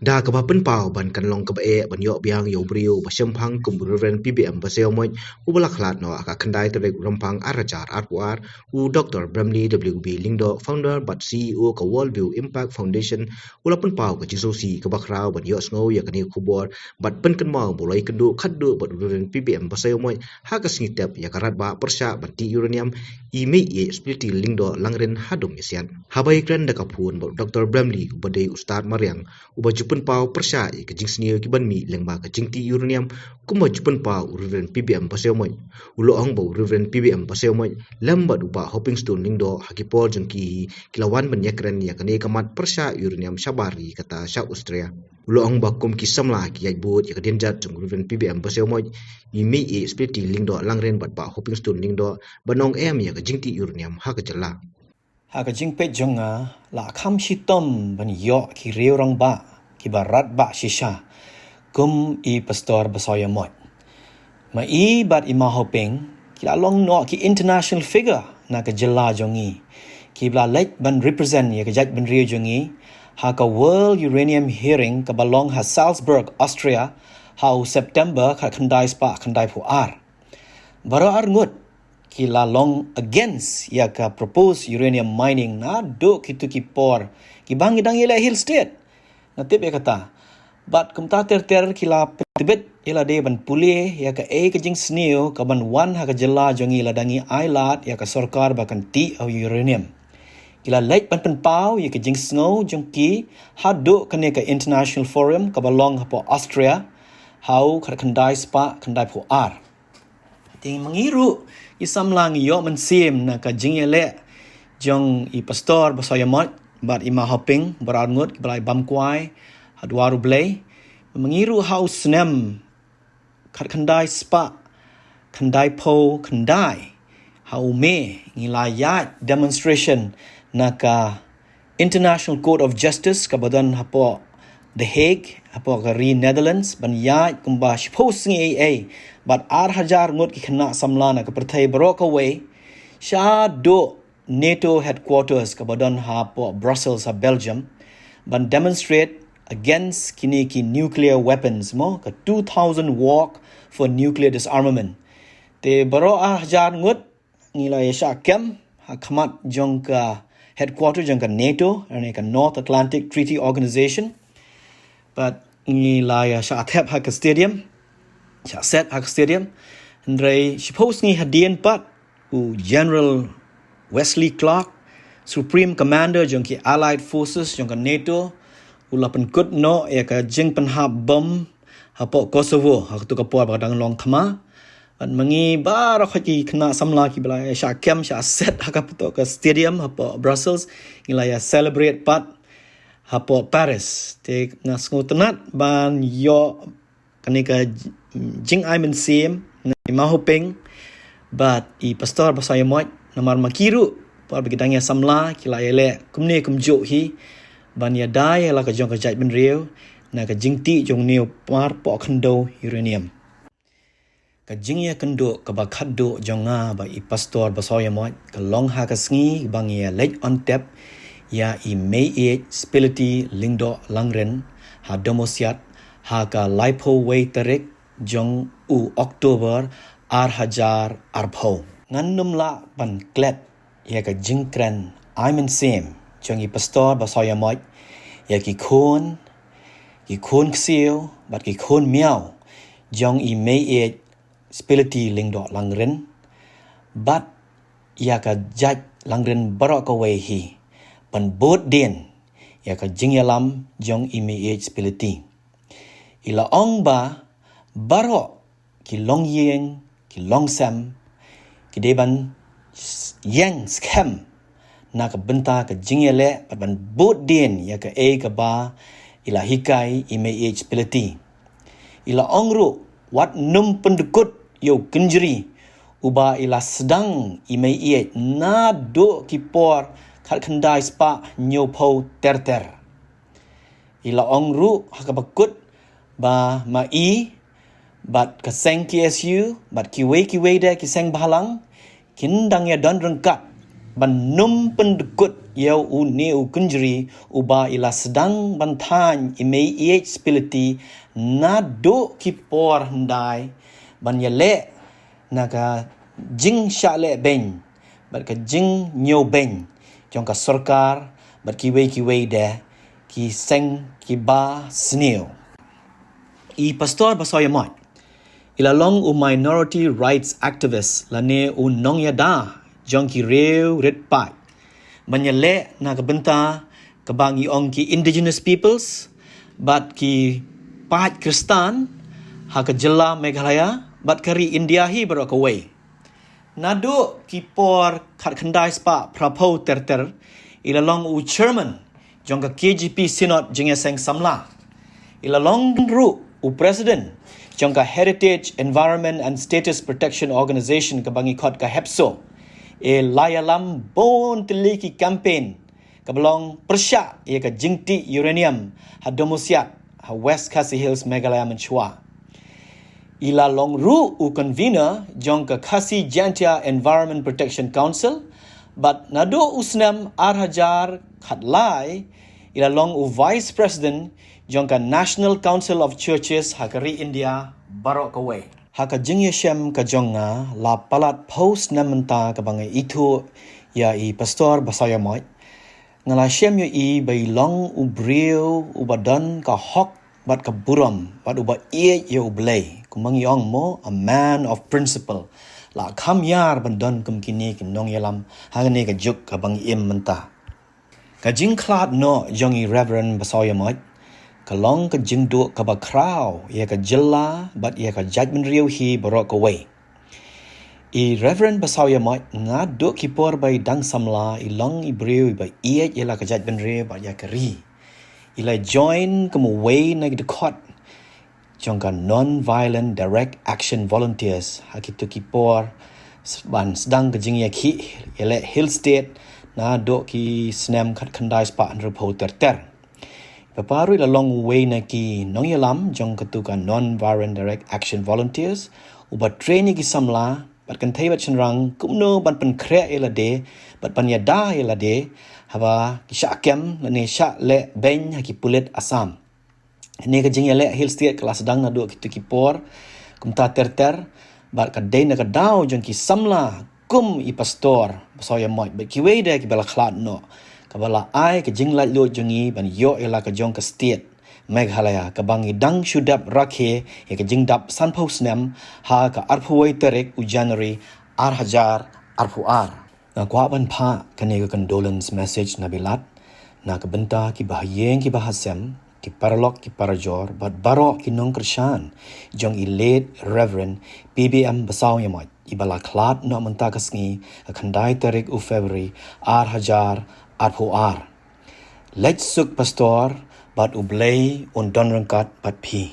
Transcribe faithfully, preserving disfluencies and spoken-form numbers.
Da kaba pynpaw ban kan long kaba eh ban ïoh biang ïa u briew ba shemphang kum u Reverend P B M Basaiawmoit, uba la khlad noh ha ka khyndai tarik u Rymphang ar hajar arphew ar, u Doktor Bramley W B Lyngdoh, founder bad C E O ka Worldview Impact Foundation, u la pynpaw ka jingsngewsih kaba khraw ban ïohsngew ïa kane ka khubor bad pynkynmaw ba u la ïakynduh khatduh bad u Reverend P B M Basaiawmoit ha ka sngi tep ïa ka radbah pyrshah ban tih uranium i Meiieid Splitty Lyngdoh Langrin ha Domiasiat. Haba ïakren da ka phone bad u Doktor Bramley, uba dei u stad mariang uba ju pynpaw pyrshah ïa ka jingsniew kiban mih lyngba ka jingtih uranium, kumba ju pynpaw u Reverend P B M Basaiawmoit, u la ong ba u Reverend P B M Basaiawmoit lem bad u Bah Hopingstone Lyngdoh ha ki por jong ki hi ki la wan ban ïakren ïa kane ka mat pyrshah uranium shabar ri kata sha Australia. U la ong ba kum ki samla ki ïaid bud ïa ka dienjat jong u Reverend P B M Basaiawmoit, i Meiieid Splitty Lyngdoh Langrin bad Bah Hopingstone Lyngdoh ban ong em ïa ka jingtih uranium ha ka jylla. Ha ka jingpeit jong nga, la kham shitom ban ïoh ki riew rangbah kiba radbah shisha kum i Pastor Basaiawmoit. Ma i bad i Ma Hoping ki la long noh ki international figure na ka jylla jong ngi, kiba la leit ban represent ïa ka jaitbynriew jong ngi ha ka World Uranium Hearing kaba long ha Salzburg, Austria, ha u September khatkhyndai spah khyndaiphew ar. Baroh arngut ki la long against ïa ka proposed uranium mining naduh kito ki por kiba ngi dang ïaleh Hill State. Nga tip ïa kata. Bad kumta ter ter ki la pyntbit ïa lade ban pule ïa kaei ka jingsniew kaban wan ha ka jylla jong ngi lada ngi ailad ïa ka sorkar ba kan tih ha u uranium. Ki la leit ban pynpaw ïa ka jingsngew jong ki haduh kane ka international forum kaba long hapoh Austria ha u khatkhyndai spah khyndaiphew ar. Te ma ngi ruh ki samla ngi ïoh mynsiem na ka jingïaleh jong i Pastor Basaiawmoit bad i Ma Hoping, baroh arngut kiba la ïa bam kwai ha dwar U Blei. Ma ngi ruh ha u snem khatkhyndai spah khyndaiphew khyndai, ha u May, ngi la ïaid demonstration na ka International Court of Justice kaba don hapoh The Hague, hapoh ka ri Netherlands, ban ïaid kumba shiphew sngi ei ei, bad ar hajar ngut ki khynnah samla na ka pyrthei baroh kawei, shaduh NATO headquarters kaba don hapoh Brussels ha Belgium, ban demonstrate against kine ki nuclear weapons, mo, ka two thousand walk for nuclear disarmament. Te baroh ar hajar ngut ngi la ïa shah kem ha khmat jong ka headquarter jong ka NATO, lane ka North Atlantic Treaty Organization. Bad ngi la ïa shah thep ha ka stadium, shah set ha ka stadium. Hynrei shiphew sngi hadien pat, u General Wesley Clark, Supreme Commander jong ki Allied Forces jong ka NATO, u la pynkut noh ïa ka jingpynhap bom hapoh Kosovo ha kato ka por ba ka dang long thma. Bad ma ngi baroh ki khynnah samla kiba la shah kem shah set ha kato ka stadium hapoh Brussels, ngi la ïa celebrate pat hapoh Paris. Te nga sngewtynnat ban ïoh kane ka j-, jingai mynsiem na i Ma Hoping bad i Pastor Basaiawmoit, namar ma ki ruh, por ba ki dang ïa samla, ki la ïaleh kumne kumjuh hi ban ïada ïa la ka jong ka jaitbynriew na ka jingtih jong une u mar poh khyndew uranium. Ka jingïakynduh kaba khatduh jong nga bad i Pastor Basaiawmoit ka long ha ka sngi ba ngi ïa leit on tep ïa i Meiieid Splitty Lyngdoh Langrin ha Domiasiat ha ka laiphew wei tarik jong u October ar hajar arphew. Ngan nym lah ban klet ïa ka jingkren ai mynsiem jong i Pastor Basaiawmoit ïa ki khun, ki khun ksiew bad ki khun miaw jong i Meiieid Splitty Lyngdoh Langrin, bad ïa ka jait Langrin baroh kawei hi, ban bud dien ïa ka jingïalam jong i Meiieid Splitty. I la ong ba baroh ki longïing, ki longsem, ki dei ban s-, ïeng skhem na ka bynta ka jingïaleh bad ban bud dien ïa kaei kaba i la hikai i Meiieid Splitty. I la ong ruh, wat nym pyndkut ïa u kynjri uba i la sdang i Meiieid naduh ki por khatkhyndai spah hynñiewphew ter ter. I la ong ruh ha kaba kut ba ma i bad ka seng K S U bad kiwei kiwei de ki seng bhalang kin dang ïa don ryngkat ban nym pyndkut ïa une u kynjri uba i la sdang ban thaiñ i mei ïeit spiliti naduh ki por hyndai ban ïaleh na ka jingshah leh beiñ bad ka jingñiew beiñ jong ka sorkar bad kiwei kiwei de ki seng kiba sniew. I Pastor Basaiawmoit i la long u minority rights activist lane u nongïada jong ki riew rit paid ban ïaleh na ka bynta kaba ngi ong ki indigenous peoples bad ki paid Khristan ha ka jylla Meghalaya bad ka ri India hi baroh kawei. Naduh ki por khatkhyndai spah phraphew ter ter i la long u chairman jong ka K J P Synod Jingïaseng Samla. I la long ruh u president jong ka Heritage, Environment and Status Protection Organization kaba ngi khot ka HEPSO. I la ïalam bun tylli ki campaign kaba long pyrshah ïa ka jingtih uranium ha Domusiat ha West Khasi Hills, Meghalaya mynshuwa. I la long ruh u convener jong ka Khasi Jaintia Environment Protection Council bad naduh u snem ar hajar khatlai i la long u vice president jong ka National Council of Churches ha ka ri India baroh kawei. Ha ka jingïashem ka jong nga la palat phew snem mynta kaba nga ithuh ïa i Pastor Basaiawmoit. Nga la shem ïa i ba i long u briew uba don ka hok bad ka burom bad uba ïeit ïa U Blei, kumba ngi ong mo, a man of principle. La kham ïar ban don kum kine ki nongïalam ha kane ka juk kaba ngi im mynta. Ka jingkhlad noh jong i Reverend Basaiawmoit ka long ka jingduh kaba khraw ïa ka jylla bad ïa ka jaitbynriew hi baroh kawei. I Reverend Basaiawmoit naduh ki por ba i dang samla i long i briew iba ïeit ïa la ka jaitbynriew bad ïa ka ri. I la join kum uwei na ki dkhot jong ka Non-Violent Direct Action Volunteers ha kito ki por s-, ban sdang ka jingïakhih ïaleh Hill State naduh ki snem khatkhyndai spah hynriewphew ter ter. Papa ruh i la long uwei na ki nongïalam jong katu ka Non-Violent Direct Action Volunteers uba train ïa ki samla bad kynthei bad shynrang kumno ban pynkhreh ïa lade bad ban ïada ïa lade haba ki shah kem lane shah leh beiñ ha ki pulit Assam. Kane ka jingïaleh Hill State ka la sdang naduh kito ki por kumta ter ter bad ka dei na ka daw jong ki samla kum i Pastor Basaiawmoit bad kiwei de kiba la khlad noh kaba la ai ka jinglaitluid jong ngi ban ïoh ïa la ka jong ka state Meghalaya kaba ngi dang shu dep rakhe ïa ka jingdap sanphew snem ha ka arphew wei tarik u January ar hajar arphew ar. Nga kwah ban phah kane ka condolence message na Bilat na ka bynta ki bahaïing ki bahasem, ki paralok ki parajor bad baroh ki nongkyrshan jong i late Reverend P B M Basaiawmoit iba la khlad noh mynta ka sngi ka khyndai tarik u February ar hajar arphew ar. Leit suk Pastor bad U Blei un don ryngkat bad phi.